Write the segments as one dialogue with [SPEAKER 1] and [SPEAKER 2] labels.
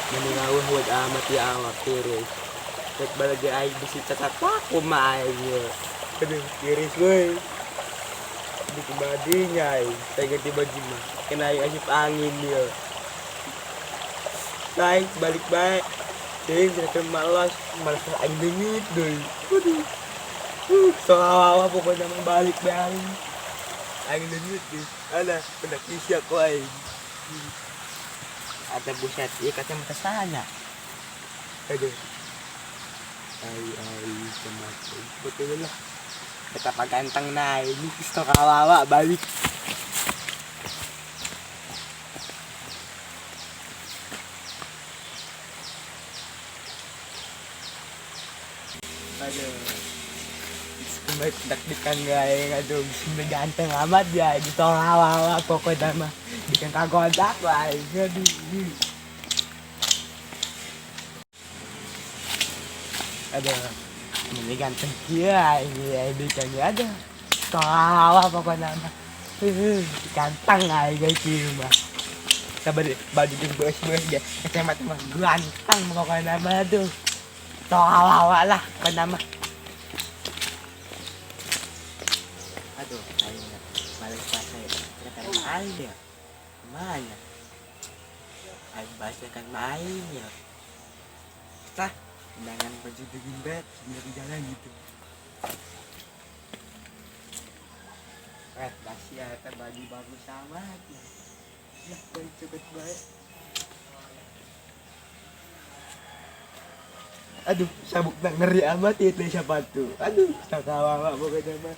[SPEAKER 1] Mending aweuh amat ya awak tiris. Rek balik aing bisi cacat kumaha aing ye. Aduh, tiris weuy. Di badinya aing, saya ganti baju mah. Kena aing asup angin ye. Aing balik bae. Cing, kira malas, malas aing deungit deui. Aduh. So awa pokoknya mah balik bae aing. Aing deungit deui. Alah, kena kisah ku aing. Ada buset, iya kacamata saya. Aduh. Ai ai kacamata. Betul lah. Betapa ganteng nah ini stok kawawa balik. Aduh. Kumat dak-dikan gae aduh sini ganteng amat ya gitu kawawa pokoknya mah bikin kagodak wae aduh. Aduh, ini ganteng kieu aing ya bikin aduh. Kawawa pokoknya mah. Ganteng aing ge kieu mah. Sabar baju jeung beus-beus ge kacamata mah ganteng pokoknya mah aduh. Kawawa lah pokoknya mah. Aduh, aing balik bahasa ya. Kata aing ya. Mana? Aing bahasa kan main ya. Tah, undangan baju dingin banget di jalan gitu. Basi eta baju bagus amat ya. Lah, baju cepet banget. Aduh, sabuk ngeri amat ya teh sepatu. Aduh, sakawawa pokoknya mah.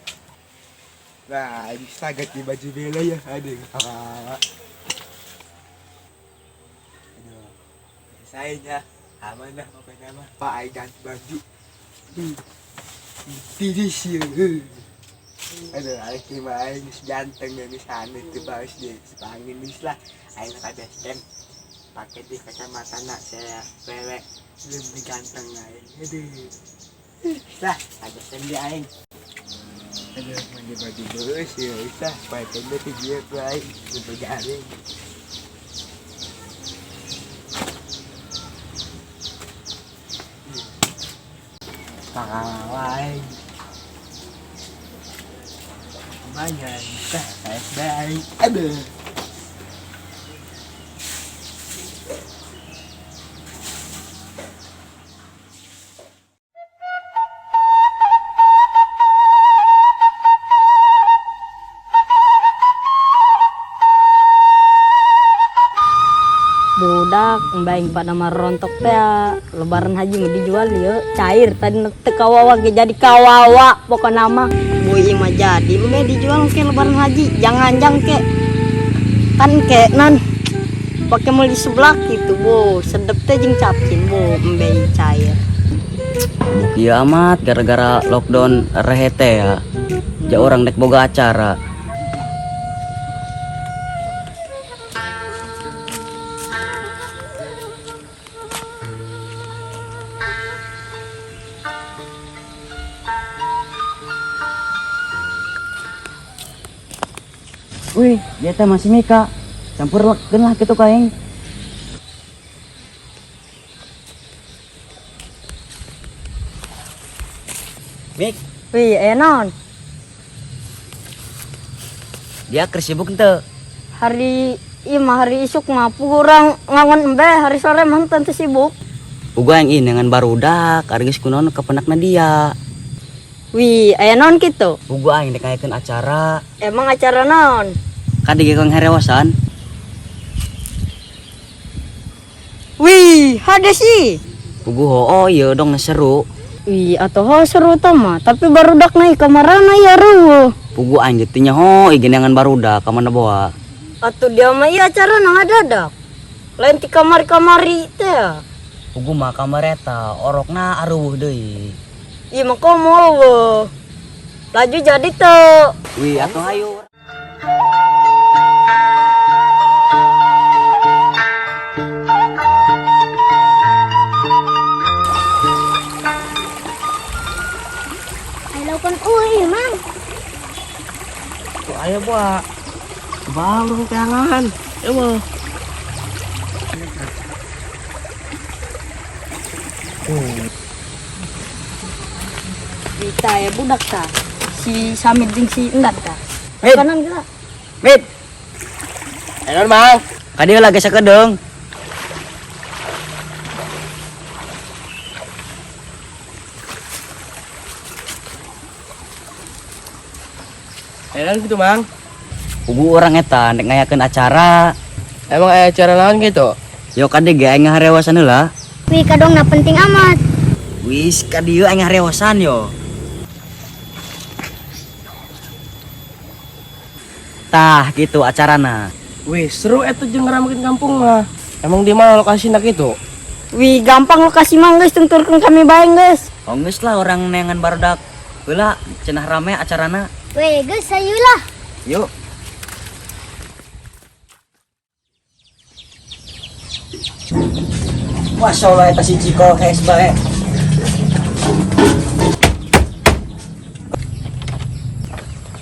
[SPEAKER 1] Nah, ini saget di baju bela ya. Aduh, sakawawa. Aduh, selesainya. Aman lah pokoknya mah. Pak, aing ganti baju. Tiris ya. Aduh, aing mah aing geus ganteng ya geus anu teu bagus deh. Sepangin geus lah. Aing ka base camp. Pakai di kacamata nak saya wewe lebih ganteng aing. Aduh. Lah, ada base camp di aing. Aduh, mandi baju beus ya, bisa. Pakai deh video ku aing lebih garing. Pangalawan. Lumayan, bisa baik. Aduh.
[SPEAKER 2] Budak baing pada marontok teh lebaran haji mau dijual ya cair tadi teu kawawa ge jadi kawawa pokona mah bui mah jadi meh dijual ke lebaran haji jangan-jangan ke kan ke nan pakai meuli seblak gitu bu sedep teh jeung capcin bu embe cair.
[SPEAKER 3] Iya amat gara-gara lockdown rehete ya ja orang dek boga acara. Wih, dia teh masih Mika. Campur leken lah gitu kaeng. Mik.
[SPEAKER 2] Wih, enon.
[SPEAKER 3] Dia keur sibuk henteu?
[SPEAKER 2] Hari ieu mah hari isuk mah kurang ngangon embe, hari sore mah henteu sibuk.
[SPEAKER 3] Uga yang ini dengan barudak, ari geus kunaon kapenakna dia.
[SPEAKER 2] Wih, aya naon kitu?
[SPEAKER 3] Uga aing dek ngayakeun acara.
[SPEAKER 2] Emang acara naon?
[SPEAKER 3] Kan di Gekong Herewasan.
[SPEAKER 2] Wih, hade sih.
[SPEAKER 3] Pugu hoo ieu dong seru.
[SPEAKER 2] Wih, atuh ho seru tah mah, tapi barudak naik ka marana ya ruweuh.
[SPEAKER 3] Pugu aing teh nyaho ieu barudak ka mana boa.
[SPEAKER 2] Atuh dia mah ieu acara na ngadadak. Lain ti kamari-kamari teh.
[SPEAKER 3] Pugu mah kamar eta orokna aruweuh deui.
[SPEAKER 2] Ih, mah komo eueuh. Laju jadi teu.
[SPEAKER 3] Wih, atuh hayu.
[SPEAKER 4] Ayo kan euy, Mang.
[SPEAKER 1] Tuh ayo, Pak. Baru tangan. Eueuh.
[SPEAKER 2] Kita ya budak ta. Si Samid jeung si Endat ta.
[SPEAKER 3] Mid.
[SPEAKER 2] Kanan geura.
[SPEAKER 3] Mid,
[SPEAKER 1] Ayo Mang.
[SPEAKER 3] kadieu lagi sakedeung.
[SPEAKER 5] Enak gitu mang.
[SPEAKER 3] Pugu orang eta nek ngayakeun acara.
[SPEAKER 5] Emang aya acara naon gitu?
[SPEAKER 3] Yo kade ge aing ngaharewasan heula.
[SPEAKER 4] Wih, kadang na penting amat.
[SPEAKER 3] Wis kadieu aing ngaharewasan yo. Tah gitu acarana.
[SPEAKER 5] Wih seru eta jeung ngeramekeun kampung mah. Emang di mana lokasina gitu?
[SPEAKER 2] Wih, gampang lokasi mah geus tungturkeun kami bae geus.
[SPEAKER 3] Oh geus lah orang neangan barudak. Heula cenah rame acarana.
[SPEAKER 4] Weh, geus sayulah.
[SPEAKER 3] Yuk. Masya Allah eta si Ciko hees bae.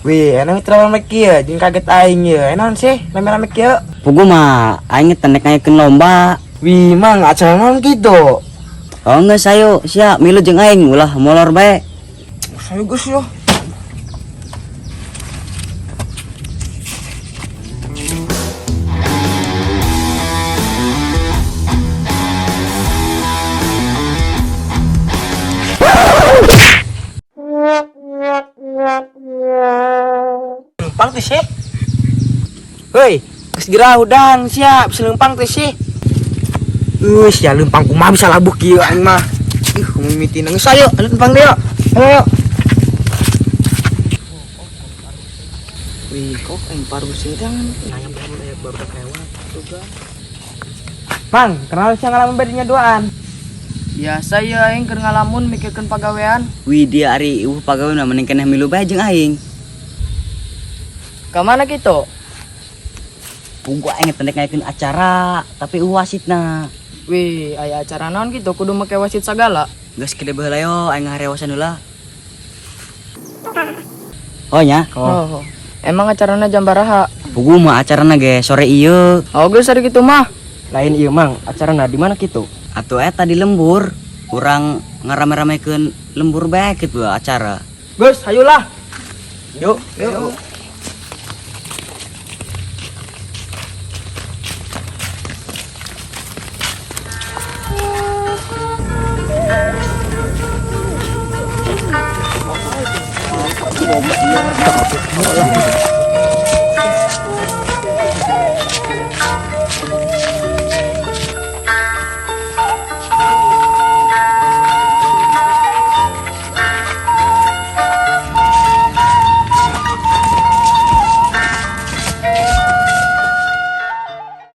[SPEAKER 1] Wih, enak mitra rame kieu jeung kaget aing ye. Enaon sih rame-rame kieu?
[SPEAKER 3] Pugu mah aing teh nek ngayakeun lomba.
[SPEAKER 1] Wih, Mang, acara naon kitu?
[SPEAKER 3] Oh geus ayo sia milu jeung aing ulah molor bae.
[SPEAKER 1] Sayo geus yo. Lempang teh sih. Hei, geus geura hudang sia, bisa lempang teh sih. Sia lempang kumaha bisa labuk kieu aing mah. Ih, mimiti geus ayo, lempang deui. Ayo.
[SPEAKER 3] Wih, kok aing parusin kan? Nanya baru lewat juga.
[SPEAKER 1] Mang, kenal sia ngalamun bednya duaan.
[SPEAKER 6] Biasa ya aing keur ngalamun mikirkeun pagawean.
[SPEAKER 3] Wih, dia ari ieu pagawe mah mending keneh milu bae jeung aing.
[SPEAKER 6] Ka mana kitu?
[SPEAKER 3] Pugu aing teh nek ngayakeun acara, tapi eueuh wasitna.
[SPEAKER 6] Wih, aya acara naon kitu kudu make wasit sagala.
[SPEAKER 3] Geus kede baheula yo aing ngaharewasan heula. Oh nya,
[SPEAKER 6] Oh. Emang acarana jam baraha?
[SPEAKER 3] pugu mah acarana ge sore ieu.
[SPEAKER 6] Oh, geus ari kitu mah.
[SPEAKER 5] Lain ieu mang, acarana di mana gitu?
[SPEAKER 3] Atuh eta di lembur, urang ngarame-ramekeun lembur bae kitu acara.
[SPEAKER 1] Geus, hayulah. Yuk, yuk.